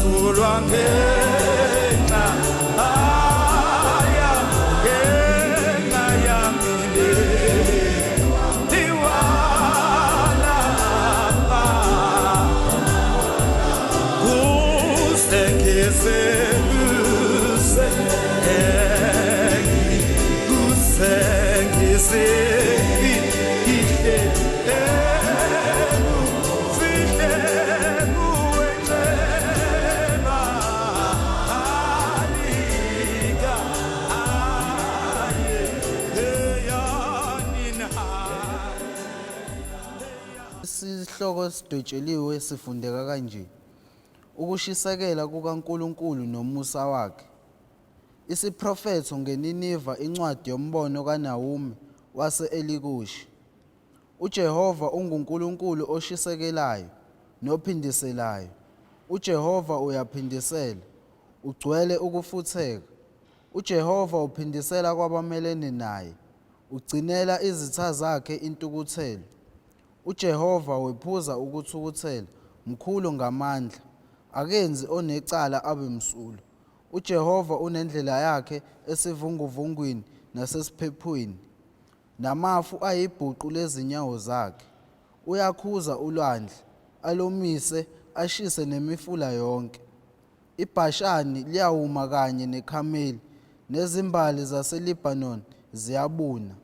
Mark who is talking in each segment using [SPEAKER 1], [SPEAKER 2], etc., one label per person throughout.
[SPEAKER 1] Msulwa ngenxa aya ngenxa yami liwalapha kusengizise kusengise
[SPEAKER 2] Isihloko esidwetsheliwe sifundeka kanje: Ukushisekela kukaNkulunkulu nomusa wakhe. Isiprofetho ngeNiniva incwadi yombono kaNahume wase-Elikoshi. UJehova unguNkulunkulu oshisekelayo nophindiselayo, uJehova uyaphindisela, ugcwele ukufutheka. UJehova uphindisela kwabamelene naye, ugcinela izitha zakhe intukuthelo. UJehova wephuza ukuthukuthela, mkhulu ngamandla, akenzi onecala abe msulwa. UJehova unendlela yakhe esivunguvungwini nasesiphephweni. Namafu ayibhuqu lezinyawo zakhe. Uyakhuza ulwandle, alomise, ashise nemifula yonke. IBhashani liyawuma kanye neKhameli, nezimbali zaseLibhanoni ziyabuna.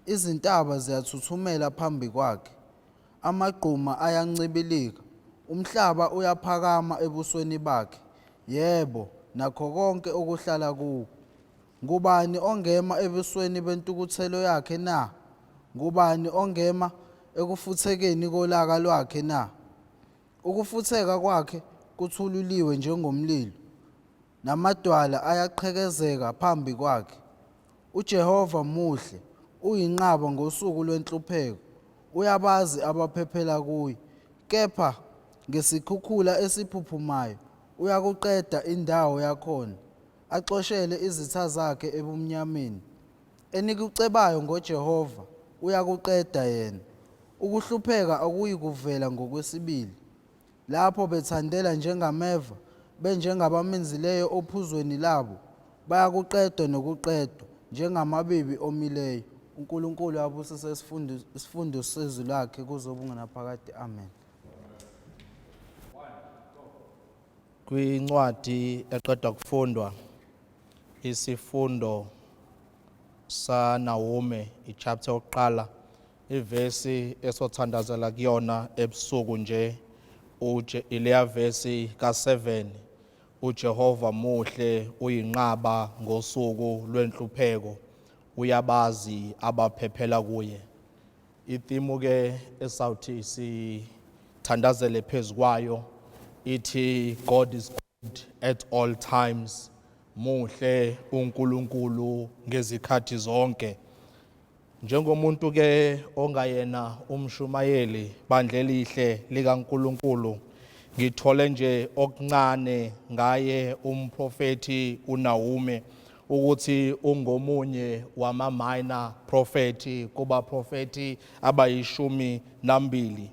[SPEAKER 2] Izintaba ziyathuthumela phambi kwakhe, amagquma ayancibilika, umhlaba uyaphakama ebusweni bakhe, yebo, nakho konke okuhlala kuwo. Ngubani ongema ebusweni bentukuthelo yakhe na? Ngubani ongema ekufuthekeni kolaka lwakhe na? Ukufutheka kwakhe kuthululiwe njengomlilo, namadwala ayaqhekezeka phambi kwakhe. UJehova muhle, uyinqaba ngosuku lwenhlupheko, uyabazi abaphephela kuye. Kepha ngesikhukhula esiphuphumayo uyakuqeda indawo yakhona, axoshele izitha zakhe ebumnyameni. Enikucebayo ngoJehova uyakuqeda yena, ukuhlupheka akuyikuvela ngokwesibili. Lapho bethandela njengameva, benjengabaminzileyo ophuzweni labo, bayakuqedwa nokuqedwa njengamabibi omileyo. UNkulunkulu abusise isifundo sezwi lakhe kuze kube ngunaphakade. Amen.
[SPEAKER 3] Kwincwadi eqeda kufundwa isifundo saNahume ichapter yokuqala ivesi esothandazela kuyona ebusuku nje uje ileya vesi ka7 uJehova muhle uyinqaba ngosuku lwenhlupheko uyabazi abaphephela kuye. Ithimu ke esawuthi sithandazele phezu kwayo ithi God is good at all times, muhle uNkulunkulu ngezikhathi zonke. Njengomuntu ke ongayena umshumayeli bandla elihle likaNkulunkulu, ngithole nje okuncane ngaye umprofethi uNahume ukuthi ungomunye wama-minor prophet kubaprofethi abayishumi nambili.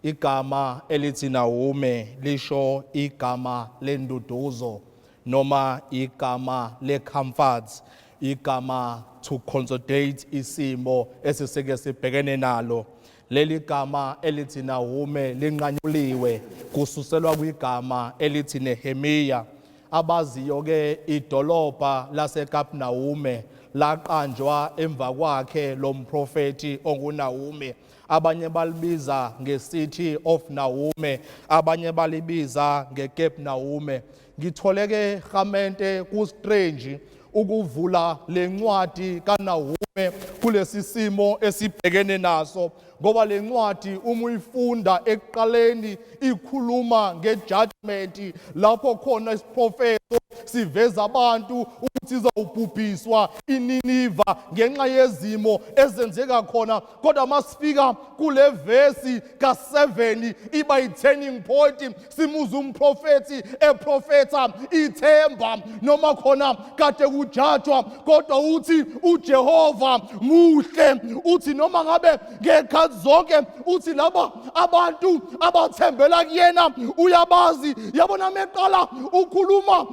[SPEAKER 3] Igama elithi Nahume lisho igama lenduduzo noma igama le-comfort, igama to consolidate isimo esisike sibhekene nalo. Leli gama elithi Nahume linqanyuliwe kususelwa kwigama elithi Nehemiya. Abaziyo ke idolobha laseKapnawume laqanjwa emva kwakhe lo mprofethi onguNahume. Abanye balibiza nge-City of Nahume, abanye balibiza ngeCape Nahume. Ngithole ke rhamente ku-strange ukuvula lencwadi kaNahume kulesi simo esibhekene naso, ngoba lencwadi uma uyifunda ekuqaleni ikhuluma ngejudgment, lapho khona isiprofeto siveza abantu ukuthi ukuthi izawubhubhiswa iNiniva ngenxa yezimo ezenzeka khona. Kodwa masifika kule vesi ka-7 iba yi-turning point, simuza umprofethi eprofetha ithemba noma khona kade kujajwa, kodwa uthi uJehova muhle. Uthi noma ngabe ngekhathi zonke, uthi laba abantu abathembela kuyena uyabazi. Yabona, meqala ukhuluma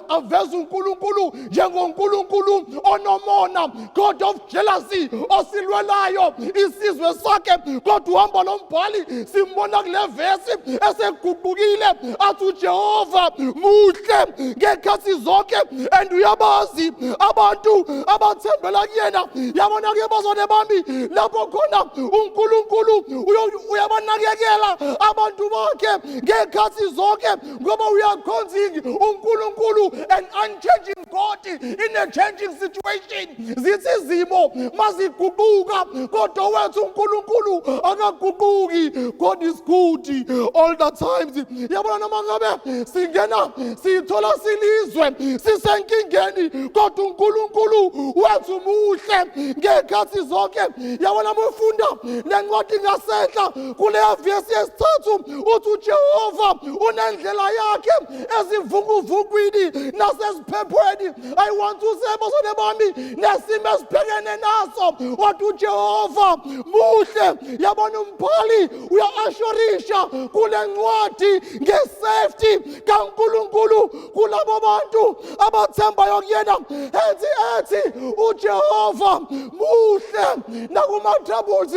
[SPEAKER 3] aveza uNkulunkulu njengoNkulunkulu onomona, God of jealousy, osilwelayo isizwe sakhe. Kodwa uhamba lo mbhali, simbona kule vesi eseguqukile, athi uJehova muhle ngekhathi zonke and uyabazi abantu abathembela kuyena. Yabona ke bazwane bami, lapho khona uNkulunkulu uyabanakekela abantu bakhe ngekhathi zonke, ngoba uyakhonza uNkulunkulu, an unchanging God in a changing situation. Zithi izimo maziguquka, kodwa wethu uNkulunkulu akaguquki. God is good all the times. Yabona, noma ngabe singena sithola silizwe sisenkingeni, kodwa uNkulunkulu wethu muhle ngekhathi zonke. Yabona, mufunda lencwadi ngasenhla kuleya vesi yesithathu, uthi uJehova unendlela yakhe ezivunguvungwini naseziphephweni. I want to say, bazwane bami, nesimo esibhekene naso, wathi uJehova muhle. Yabona, umbhali uya-assurisha kule ncwadi nge-safety kaNkulunkulu kulabo bantu abathembayo kuyena. Ethi uJehova muhle nakuma-troubles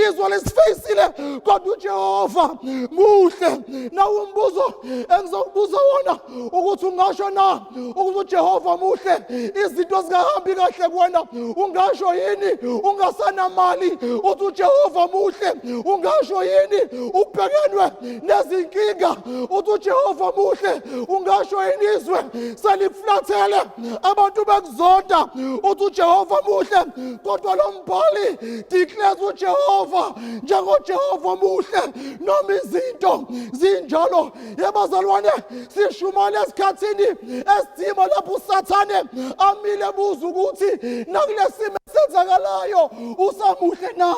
[SPEAKER 3] izwe lisifeyisile, kodwa uJehova muhle. Nawumbuzo engizokubuza wona ukuthi ungasho na ukuthi uJehova muhle izinto zingahambi kahle kuwena? Ungasho yini ungasanamali uthi uJehova muhle? Ungasho yini ubhekenwe nezinkinga uthi uJehova muhle? Ungasho yini izwe seliflathele, abantu bekuzonda, uthi uJehova muhle? Kodwa lo mbhali declares uJehova njengoJehova muhle noma izinto zinjalo. Yebazalwane, sishumale esikhathini esidima lapho uSathane amile buza ukuthi nakulesimo esenzakalayo usamuhle na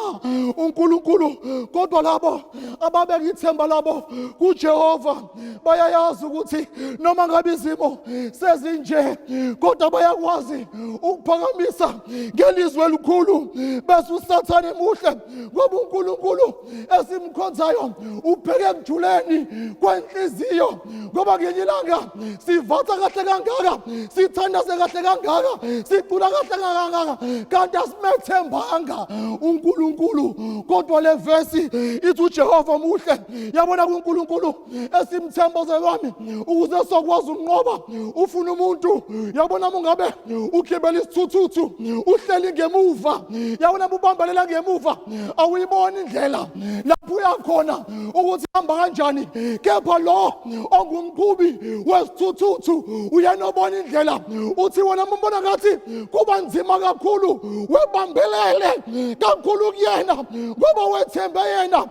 [SPEAKER 3] uNkulunkulu. Kodwa labo ababeka ithemba labo kuJehova bayayazi ukuthi noma ngabe izimo sezinje, kodwa bayakwazi ukuphakamisa ngelizwi elikhulu bese uSathane muhle, ngoba uNkulunkulu esimkhonzayo ubheke ekujuleni kwenhliziyo. Ngoba ngenye ilanga sivatha kahle kangaka, sithandaze kahle kangaka, sicula kahle kangaka, kanti asimethembanga uNkulunkulu. Kodwa le vesi ithi uJehova muhle. Yabona, kuNkulunkulu esimthemba lwami, ukuze sokwazi ukunqoba ufuna umuntu. Yabona, mungabe ugibela isithuthuthu, uhleli ngemuva, yabona, ubambelela ngemuva, awuyiboni indlela lapho uyakhona ukuthi hamba kanjani, kepha lo ongumqhubi wesithuthuthu uyena obona indlela. Uthi wena umbona ngathi kuba nzima kakhulu, webambelele kakhulu kuyena ngoba wethembe yena.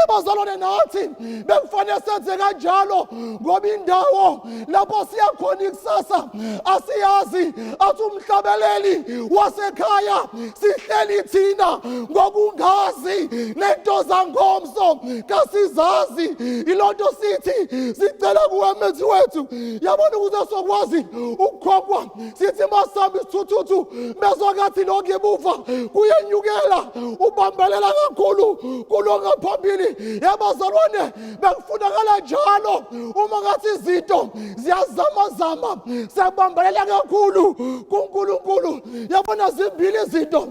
[SPEAKER 3] Ebazalwane, nathi bekufanele senze kanjalo, ngoba indawo lapho siyakhona ikusasa asiyazi. Athi umhlabeleli wasekhaya, sihleli thina ngokungazi, nento zangomso kasizazi. Ilonto sithi sicela kuwe, Menzi wethu. Yabona, ukuze sokwazi ukukhonkwa, sithi masihamba isithuthuthu, bezwakathi lo ngemuva kuyenyukela, ubambelela kakhulu kulo ngaphambili. Yabazalwane, bekufunakala njalo uma ngathi izinto ziyazamazama, siyabambelela kakhulu kuNkulunkulu. Yabona, zimbili izinto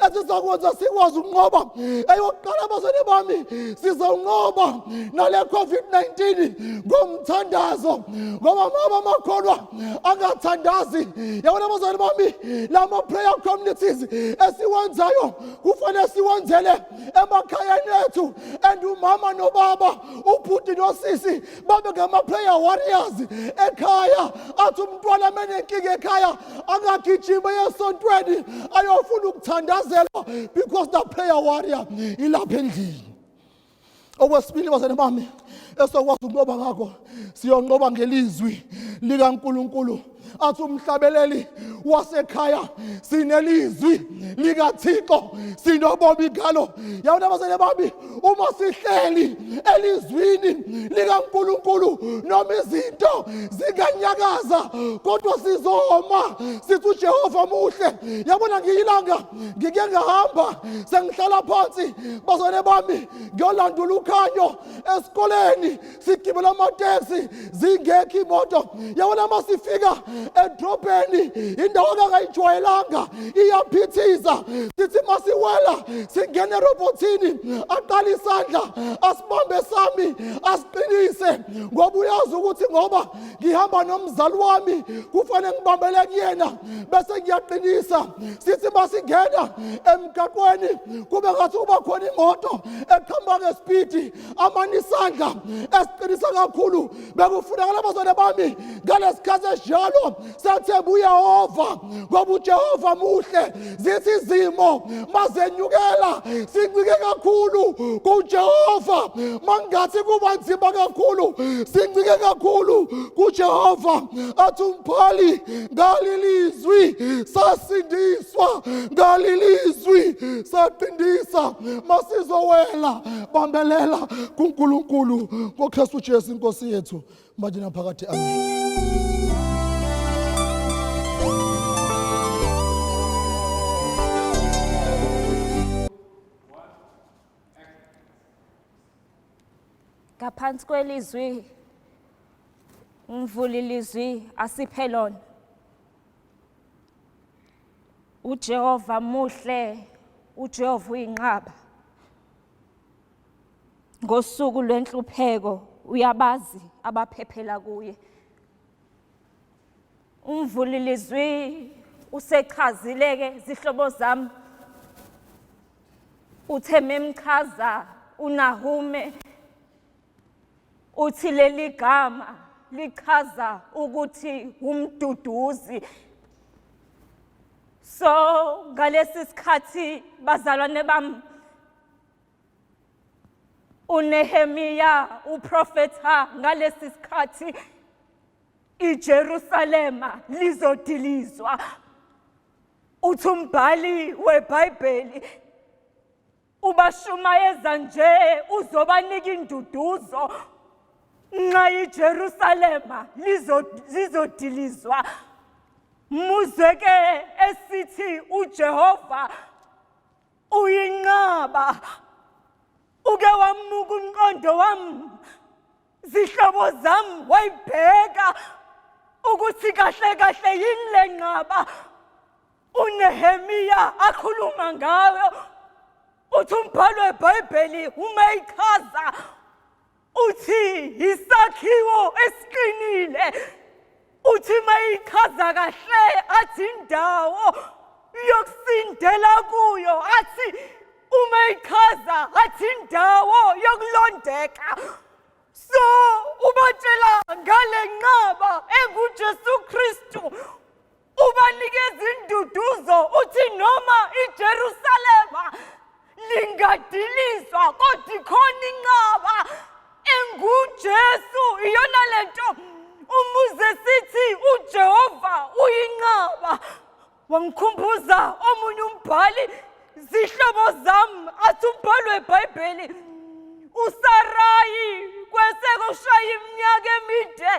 [SPEAKER 3] ezizakwenza sikwazi ukunqoba. Eyokuqala, abazali bami, sizawunqoba nale COVID-19 ngomthandazo, ngoba mama amakholwa angathandazi. Yabona abazali bami, lama prayer communities esiwenzayo kufanele siwenzele emakhayeni ethu, and umama nobaba, ubhuti nosisi babe ngama-prayer warriors ekhaya. Athi umntwana menenkinga ekhaya, angagijima esontweni ayofuna ukuthandazelwa, because the prayer warrior ilapha endlini. Okwesibili, bazalwane bami, esokwazi ukunqoba ngakho, siyonqoba ngelizwi likaNkulunkulu. Athi umhlabeleli wasekhaya sinelizwi likaThixo sinobomi ngalo. Yabona abazali bami, uma sihleli elizwini likaNkulunkulu noma izinto zinganyakaza kodwa sizoma sithi uJehova muhle. Yabona ngiyilanga ngike ngahamba sengihlala phansi bazalwane bami ngiyolandula ukhanyo esikoleni sigibela amateksi zingekho imoto. Yabona uma sifika edrobheni indawo akangayijwayelanga iyaphithiza, sithi masiwela singene erobhothini aqala isandla asibambe sami asiqinise, ngoba uyazi ukuthi ngoba ngihamba nomzali wami kufanele ngibambele kuyena bese ngiyaqinisa. Sithi masingena emgaqweni kube ngathi kuba khona imoto eqhamuka ngesipidi amane isandla esiqinisa kakhulu. Bekufunakala abazwane bami ngalesikhathi esinjalo sathemba uYehova, ngoba uJehova muhle. Zithi izimo mazenyukela sincike kakhulu kuJehova, mangathi kuba nzima kakhulu sincike kakhulu kuJehova. Athi umbhali ngalilizwi sasindiswa, ngalilizwi saqindisa. Masizowela bambelela kuNkulunkulu ngoKristu Jesu inkosi yethu manje naphakade. Amen.
[SPEAKER 4] Ngaphansi kwelizwi umvuli lizwi asiphe lona. uJehova muhle, uJehova uyinqaba. Ngosuku lwenhlupheko uyabazi abaphephela kuye. Umvuli lizwi usechazile ke zihlobo zami. Uthe memchaza uNahume uthi leli gama lichaza ukuthi umduduzi. So ngalesi sikhathi bazalwane bami, uNehemiya uprofetha ngalesi sikhathi iJerusalema lizodilizwa. Uthi umbhali weBhayibheli ubashumayeza nje uzobanika induduzo nxa iJerusalema lizodilizwa. Muzwe ke esithi uJehova uyinqaba. Uke wamuka umqondo wami zihlobo zami, wayibheka ukuthi kahle kahle yini le nqaba uNehemiya akhuluma ngayo. Uthi umbhalo weBhayibheli uma ichaza uthi isakhiwo esiqinile. Uthi uma ichaza kahle athi indawo yokusindela kuyo, athi uma ichaza athi indawo yokulondeka. So ubatshela ngale nqaba enguJesu Kristu, ubanikeza induduzo, uthi noma iJerusalema lingadiliswa kodwa ikhona inqaba enguJesu. Iyona lento umuze sithi uJehova uyinqaba. Wangikhumbuza omunye umbhali zihlobo zami, athi umbhali weBhayibheli uSarayi kwese kushaya iminyaka emide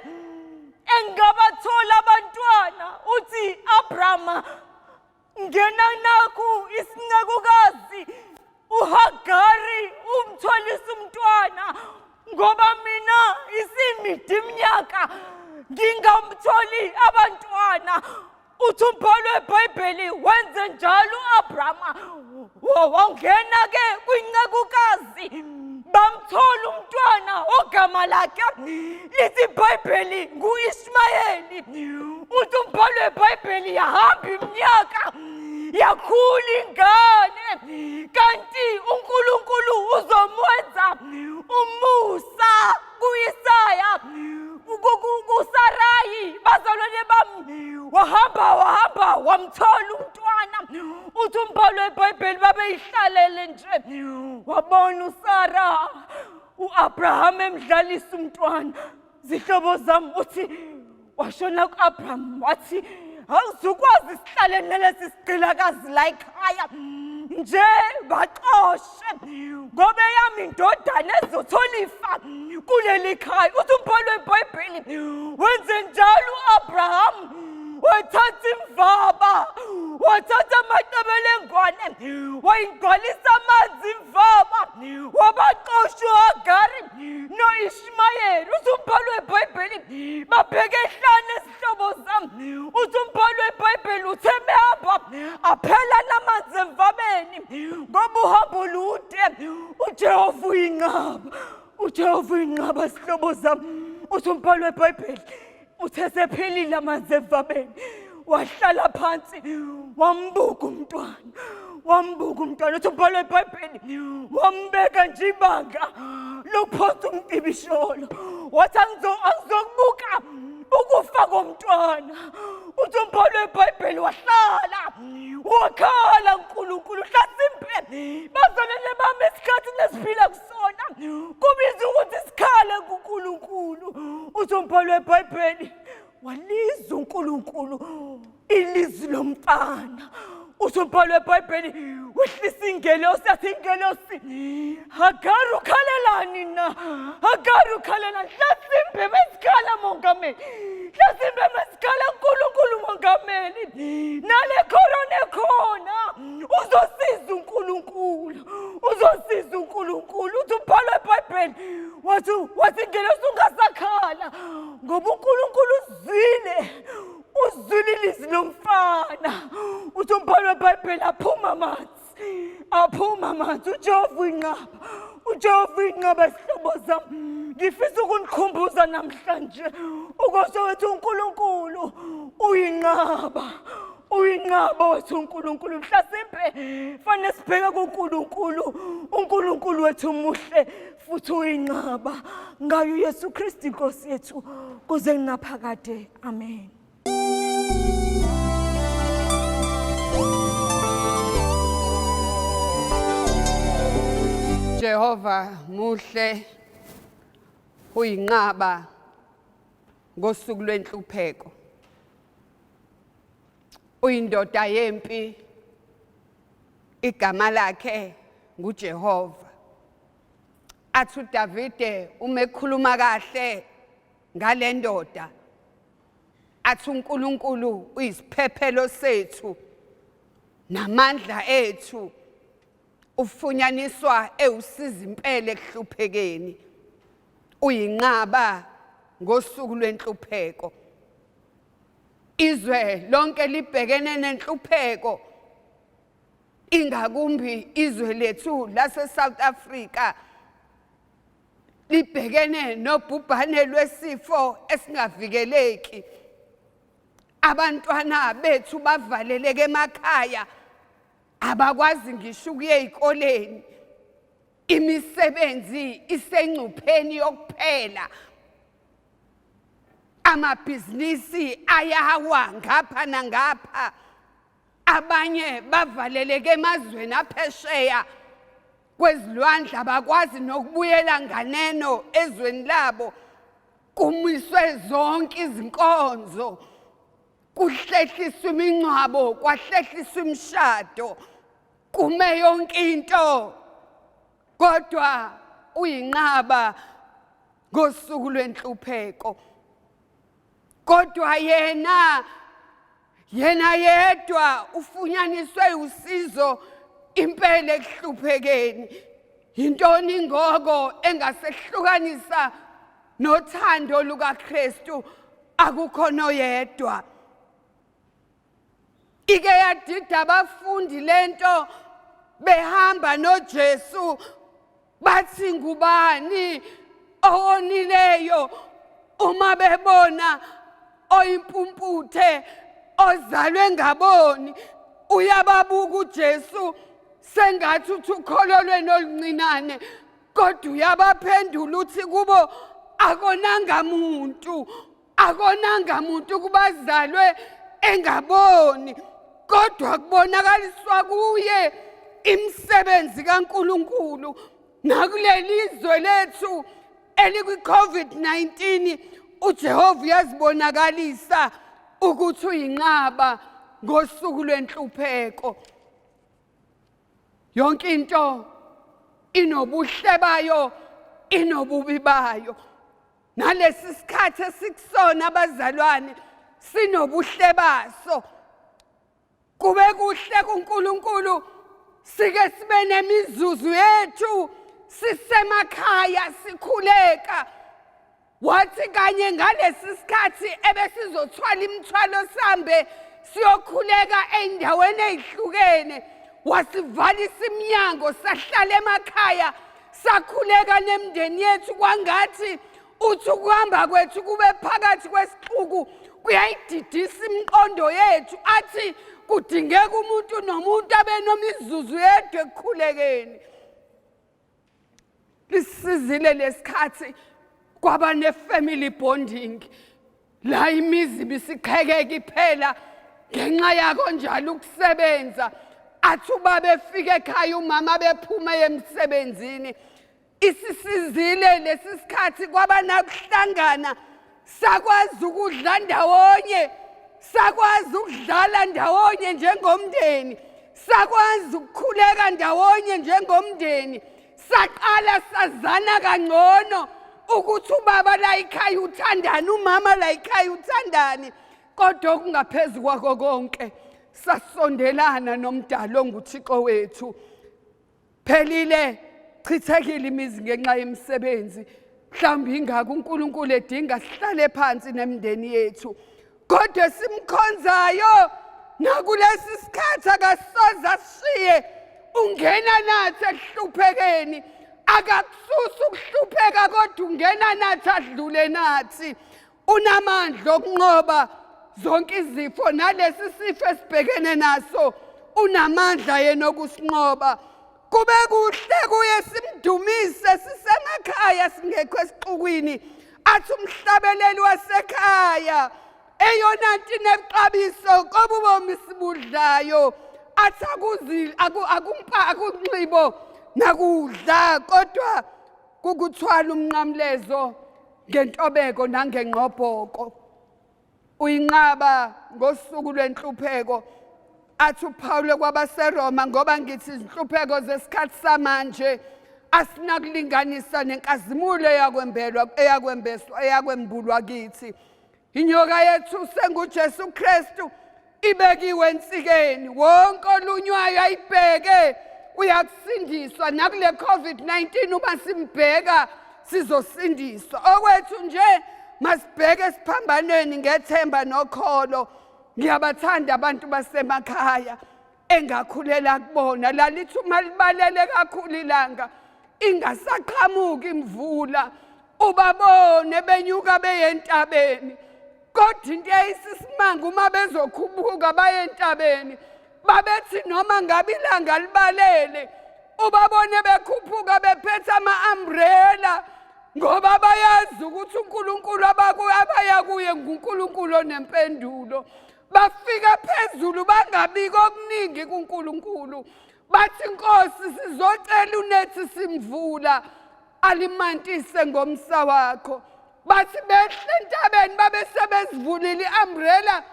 [SPEAKER 4] engabathola abantwana, uthi Abrahama ngena nakhu isincekukazi uHagari umtholisa umntwana, ngoba mina isimide iminyaka ngingamtholi abantwana. Uthi umbhalo weBhayibheli wenze njalo uAbrahama, wangena ke kwincekukazi bamthola umntwana ogama lakhe lithi iBhayibheli nguIshmayeli. Uthi umbhalo weBhayibheli yahamba iminyaka yakhula ingane, kanti uNkulunkulu uzomwenza umusa kuIsaya kuSarayi. Bazalwane bami, wahamba wahamba wamthola umntwana. Uthi umbhalo weBhayibheli babeyihlalele nje, wabona uSara uAbraham emdlalisa umntwana. Zihlobo zami, uthi washona kuAbraham wathi Awuzukwazi sihlale nalesi sigqilakazi la ekhaya nje baxoshe ngoba eyami indodana ezothola ifa kuleli khaya. Uthi umbhalo weBhayibheli wenze njalo u-Abraham, wathatha imvaba, wathatha amaqebelengwane, wayigcwalisa amanzi imvaba, wabaxosha uHagari no-Ishmayeli. Uthi umbhalo weBhayibheli babheke ehlane izihlobo zami. Uthi umbhalo weBhayibheli uthe behamba aphela namanzi emvabeni ngoba uhambo lude. UJehova uyinqaba, uJehova uyinqaba zihlobo zami. Uthi umbhalo weBhayibheli uthe sephelile amanzi emvabeni wahlala phansi wambuka umntwana, wambuka umntwana. Uthi umbhalo weBhayibheli wambeka nje ibanga lokuphonsa umcibisholo, wathi angizokubuka ukufa komntwana. Uthi umbhalo weBhayibheli wahlala wakhala uNkulunkulu. Hlasimpe bazalwane bami, isikhathi nesiphila kusona kubiza ukuthi sikhale kuNkulunkulu. Uthi umbhalo weBhayibheli walizwa uNkulunkulu ilizwi lomfana. Uthi umbhalo weBhayibheli wehlisa ingelosi, yathi ingelosi, Hagari ukhalelani na? Hagari ukhalelani? Hlasimbe besikhala mongameli, hlasimbe besikhala uNkulunkulu mongameli. Nale khorona ekhona uzosiza uNkulunkulu, uzosiza uNkulunkulu. Uthi umbhalo weBhayibheli wathi ingelosi ungasakhala ngoba uNkulunkulu uzwile, uzwile ilizwi lomfana. Uthi umbhalo weBhayibheli aphuma amanzi, aphuma amanzi. UJehova uyinqaba, uJehova uyinqaba zihlobo zami. Ngifisa ukunikhumbuza namhlanje ukuthi wethu uNkulunkulu uyinqaba, uyinqaba wethu uNkulunkulu. Mhlasimpe fanele sibheke kuNkulunkulu, uNkulunkulu wethu muhle futhi uyinqaba ngayo uYesu Kristu inkosi yethu kuze kunaphakade. Amen.
[SPEAKER 5] Jehova muhle, uyinqaba ngosuku lwenhlupheko, uyindoda yempi, igama lakhe nguJehova. Athi uDavide uma ekhuluma kahle ngale ndoda, athi uNkulunkulu uyisiphephelo sethu namandla ethu, ufunyaniswa ewusiza impela ekuhluphekeni, uyinqaba ngosuku lwenhlupheko. Izwe lonke libhekene nenhlupheko, ingakumbi izwe lethu lase South Africa libhekene nobhubhane lwesifo esingavikeleki. Abantwana bethu bavaleleke emakhaya, abakwazi ngisho ukuya ezikoleni, imisebenzi isengcupheni yokuphela, amabhizinisi ayawa ngapha nangapha, abanye bavaleleke emazweni aphesheya kwezilwandle, abakwazi nokubuyela nganeno ezweni labo. Kumiswe zonke izinkonzo, kuhlehliswa imingcwabo, kwahlehliswa imishado, kume yonke into, kodwa uyinqaba ngosuku lwenhlupheko. Kodwa yena yedwa ufunyaniswe usizo impela ekuhluphekeni. Yintoni ngoko engasehlukanisa nothando lukaKristu? Akukho noyedwa. Ike yadida abafundi lento behamba noJesu, bathi ngubani owonileyo uma bebona oyimpumputhe ozalwe ngaboni? Uyababuka uJesu sengathi uthi ukholo lwenu oluncinane, kodwa uyabaphendula uthi kubo akonanga muntu, akonanga muntu kubazalwe engaboni, kodwa kubonakaliswa kuye imisebenzi kaNkuluNkulu. Nakuleli zwe lethu elikwi-COVID-19 uJehova uyazibonakalisa. ukuthi uyinqaba ngosuku lwenhlupheko. Yonke into inobuhle bayo, inobubi bayo. Nalesi sikhathi esikusona abazalwane sinobuhle baso. Kube kuhle kuNkulunkulu sike sibe nemizuzu yethu sisemakhaya sikhuleka. Wathi kanye ngalesi sikhathi ebesizothwala imithwalo sambe siyokhuleka ey'ndaweni ey'hlukene, wasivalisa iminyango sahlala emakhaya sakhuleka nemindeni yethu, kwangathi uthi ukuhamba kwethu kube phakathi kwesixuku kuyayididisa imiqondo yethu, athi kudingeka umuntu nomuntu abe nomizuzu yedwa ekukhulekeni. Lisizile lesikhathi kwaba ne-family bonding la imizi bisiqhekeka iphela ngenxa yako njalo ukusebenza. Athi ubaba efika ekhaya umama bephuma emsebenzini. Isisizile lesi sikhathi kwaba nakuhlangana, sakwazi ukudla ndawonye, sakwazi ukudlala ndawonye njengomndeni, sakwazi ukukhuleka ndawonye njengomndeni, saqala sazana kangcono ukuthi ubaba la ekhaya uthandani, umama la ekhaya uthandani. Kodwa okungaphezu kwako konke, sasondelana nomdali onguThixo wethu. Phelile, chithekile imizi ngenxa yemisebenzi. Mhlawumbe ingako uNkulunkulu edinga sihlale phansi nemindeni yethu. Kodwa esimkhonzayo nakulesi sikhathi akasoze asishiye, ungena nathi ekuhluphekeni. Akakususa ukuhlupheka kodwa ungena nathi adlule nathi. Unamandla okunqoba zonke izifo, nalesi sifo esibhekene naso unamandla yena okusinqoba. Kube kuhle kuye simdumise sisemakhaya singekho esixukwini. Athi umhlabeleli wasekhaya, eyona nto inexabiso kobubomi sibudlayo, athi akunxibo nakudla, kodwa kukuthwala umnqamlezo ngentobeko nangengqobhoko. Uyinqaba ngosuku lwenhlupheko. Athi uPawulo kwabaseRoma, ngoba ngithi izinhlupheko zesikhathi samanje asinakulinganisa nenkazimulo eyakwembelwa, eyakwembeswa, eyakwembulwa kithi. Inyoka yethu senguJesu Kristu ibekiwe ensikeni, wonke olunywayo ayibheke uyakusindiswa. Nakule COVID-19 uma simbheka sizosindiswa. Okwethu nje masibheke esiphambanweni ngethemba nokholo. Ngiyabathanda abantu basemakhaya engakhulela kubona, lalithi uma libalele kakhulu ilanga ingasaqhamuki imvula, ubabone benyuka beye entabeni. Kodwa into eyayisisimanga uma bezokhuphuka baye entabeni, babethi noma ngabe ilanga libalele, ubabone bekhuphuka bephethe ama-umbrella, ngoba bayazi ukuthi uNkulunkulu abaya kuye nguNkulunkulu onempendulo. Bafika phezulu bangabiki okuningi kuNkulunkulu, bathi Nkosi sizocela unethi simvula alimantise ngomsa wakho. Bathi behle entabeni babe sebezivulile i-umbrella,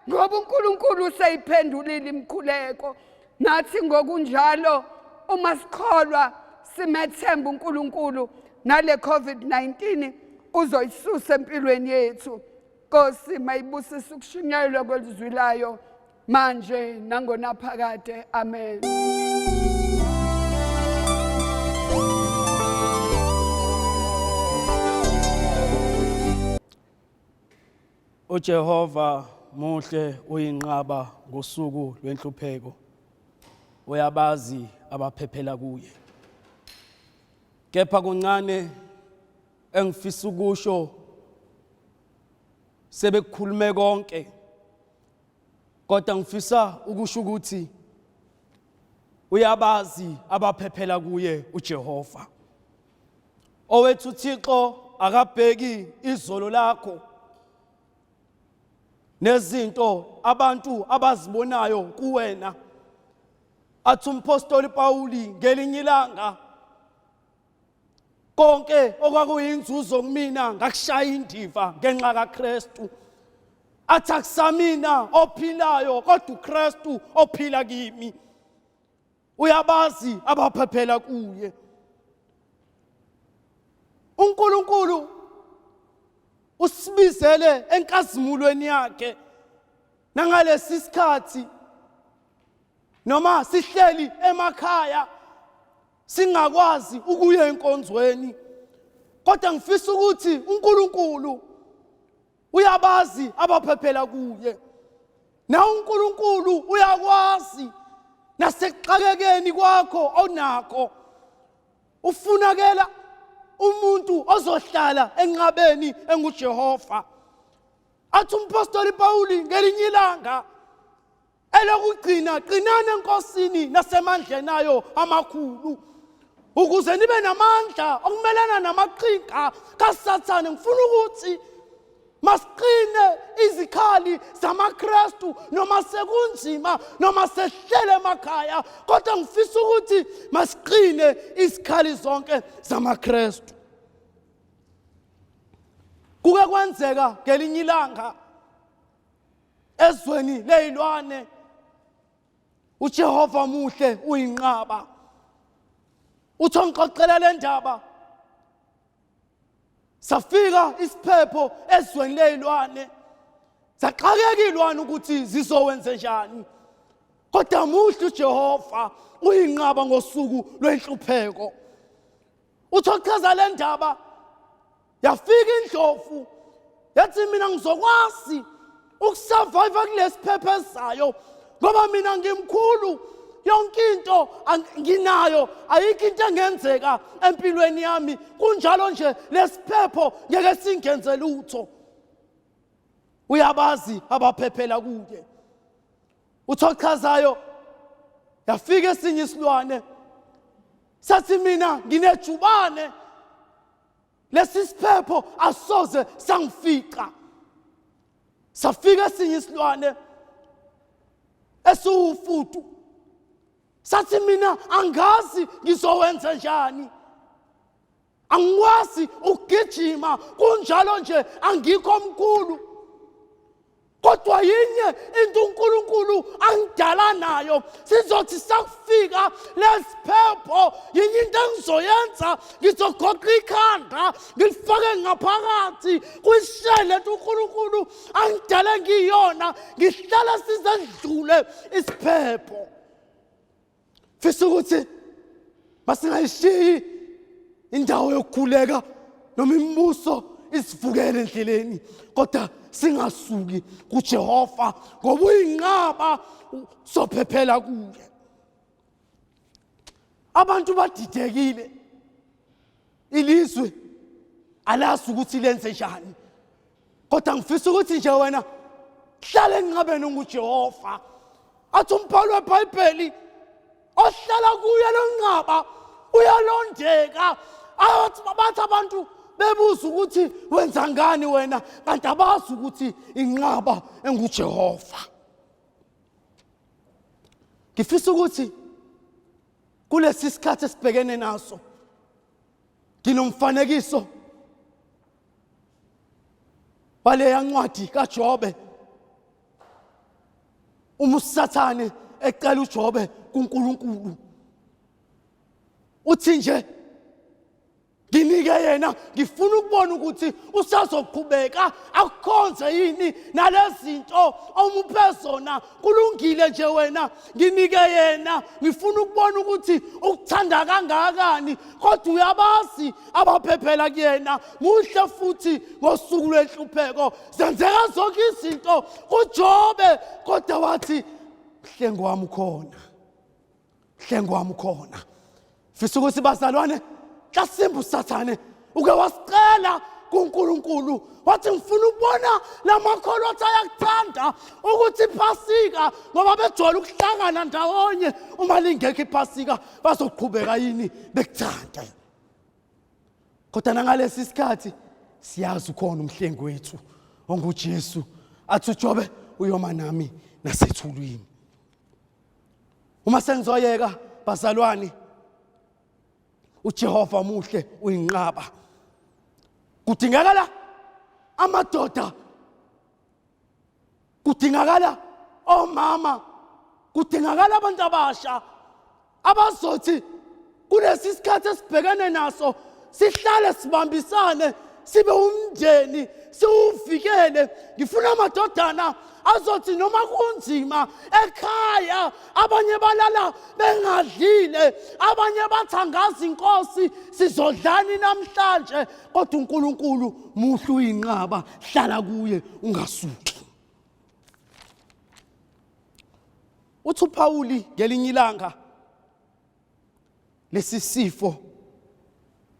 [SPEAKER 5] ngoba uNkulunkulu useyiphendulile imikhuleko. Nathi ngokunjalo uma sikholwa simethemba uNkulunkulu, nale COVID-19 uzoyisusa empilweni yethu. Nkosi mayibusise ukushunyayelwa kwelizwi layo manje nangonaphakade. Amen.
[SPEAKER 1] uJehova muhle, uyinqaba ngosuku lwenhlupheko, uyabazi abaphephela kuye. Kepha kuncane engifisa ukusho, sebekukhulume konke, kodwa ngifisa ukusho ukuthi uyabazi abaphephela kuye uJehova. Owethu uThixo akabheki izolo lakho nezinto abantu abazibonayo kuwena. Athi umpostoli Pawuli ngelinye ilanga, konke okwakuyinzuzo kumina ngakushaya indiva ngenxa kaKristu. Athi akusamina ophilayo kodwa uKristu ophila kimi. Uyabazi abaphephela kuye. uNkulunkulu usibizele enkazimulweni yakhe nangalesi sikhathi noma sihleli emakhaya singakwazi ukuya enkonzweni kodwa ngifisa ukuthi uNkulunkulu uyabazi abaphephela kuye na uNkulunkulu uyakwazi nasekuxakekeni kwakho onakho ufunakela umuntu ozohlala enqabeni enguJehova athi umpostoli Pawuli ngelinye ilanga elokugcina qinani enkosini nasemandleni ayo amakhulu ukuze nibe namandla okumelana namaqhinga kaSathane ngifuna ukuthi masiqine izikhali zamaKristu noma sekunzima noma sehlele emakhaya kodwa ngifisa ukuthi masiqine izikhali zonke zamaKristu kuke kwenzeka ngelinye ilanga ezweni leyilwane uJehova muhle uyinqaba uthi ongixoxela le ndaba safika isiphepho ezweni leyilwane saxakeka iy'lwane ukuthi zizowenze njani kodwa muhle uJehova uyinqaba ngosuku lwenhlupheko uthi ochaza le ndaba yafika indlovu yathi mina ngizokwazi ukusurvive kulesiphepho esizayo ngoba mina ngimkhulu yonke into nginayo ayikho into engenzeka empilweni yami kunjalo nje lesiphepho ngeke singenze lutho uyabazi abaphephela kuye uthi ochazayo yafika esinye isilwane sathi mina nginejubane lesi siphepho asoze sangifica safika esinye isilwane esiwufudu sathi mina angazi ngizowenza njani angikwazi ukugijima kunjalo nje angikho mkhulu kodwa yinye into uNkulunkulu angidala nayo sizothi sakufika lesiphepho yinye into engizoyenza ngizogoqa ikhanda ngilifake ngaphakathi kwishele lento uNkulunkulu angidale ngiyona ngihlala size sidlule isiphepho fisa ukuthi masingayishiyi indawo yokukhuleka noma imibuso isivukele endleleni kodwa singasuki kuJehova ngoba uyinqaba sophephela kuye abantu badidekile ilizwe alazi ukuthi lenze njani kodwa ngifisa ukuthi nje wena hlala enqabeni unguJehova athi umbhalo weBhayibheli ohlala kuye lonqaba uyalondeka athi bathi abantu bebuza ukuthi wenza ngani wena kanti abazi ukuthi inqaba enguJehova ngifisa ukuthi kulesi sikhathi esibhekene naso nginomfanekiso waleya ncwadi kaJobe uma uSathane ecela uJobe kuNkulunkulu uthi nje nginike yena ngifuna ukubona ukuthi usazoqhubeka akukhonze yini nalezinto omuphe zona kulungile nje wena nginike yena ngifuna ukubona ukuthi ukuthanda kangakani kodwa uyabazi abaphephela kuyena muhle futhi ngosuku lwenhlupheko zenzeka zonke izinto kuJobe kodwa wathi mhlengi wami ukhona mhlengi wami ukhona fisa ukuthi bazalwane xa simba usathane uke wasicela kuNkulunkulu wathi ngifuna ukubona lamakholwa athi ayakuthanda ukuthi iphasika ngoba bejwayele ukuhlangana ndawonye uma lingekho iphasika bazoqhubeka yini bekuthanda kodwa nangalesi sikhathi siyazi ukhona umhlengi wethu onguJesu athi uJobe uyoma nami nasethulwini uma sengizoyeka bazalwane uJehova muhle uyinqaba kudingeka la amadoda Kudingakala omama, kudingakala abantu abasha abazothi kulesi sikhathi esibhekene naso sihlale sibambisane sibe umndeni siwuvikele. Ngifuna amadodana azothi noma kunzima ekhaya, abanye balala bengadlile, abanye bathi angazi inkosi sizodlani namhlanje, kodwa uNkulunkulu muhle uyinqaba, hlala kuye ungasuki. Uthi uPawuli ngelinye ilanga, lesi sifo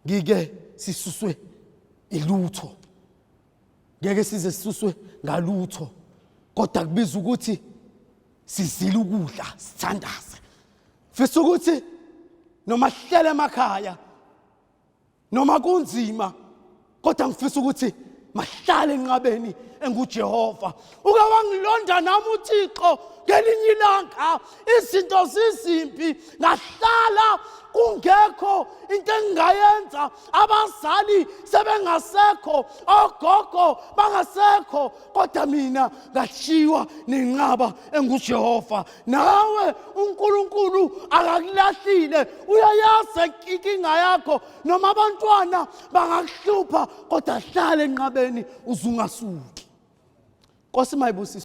[SPEAKER 1] ngike sisuswe ilutho, ngeke size sisuswe ngalutho, kodwa kubiza ukuthi sizile ukudla sithandaze. Fisa ukuthi noma sihlele emakhaya noma kunzima, kodwa ngifisa ukuthi mahlale enqabeni enguJehova. Uke wangilonda nami uThixo ngelinye ilanga, izinto zizimbi, ngahlala kungekho into engingayenza, abazali sebengasekho, ogogo bangasekho, kodwa mina ngashiywa nenqaba enguJehova. Nawe uNkulunkulu akakulahlile, uyayazi inkinga yakho, noma abantwana bangakuhlupha, kodwa hlala enqabeni uzungasuki. Nkosi mayibusise.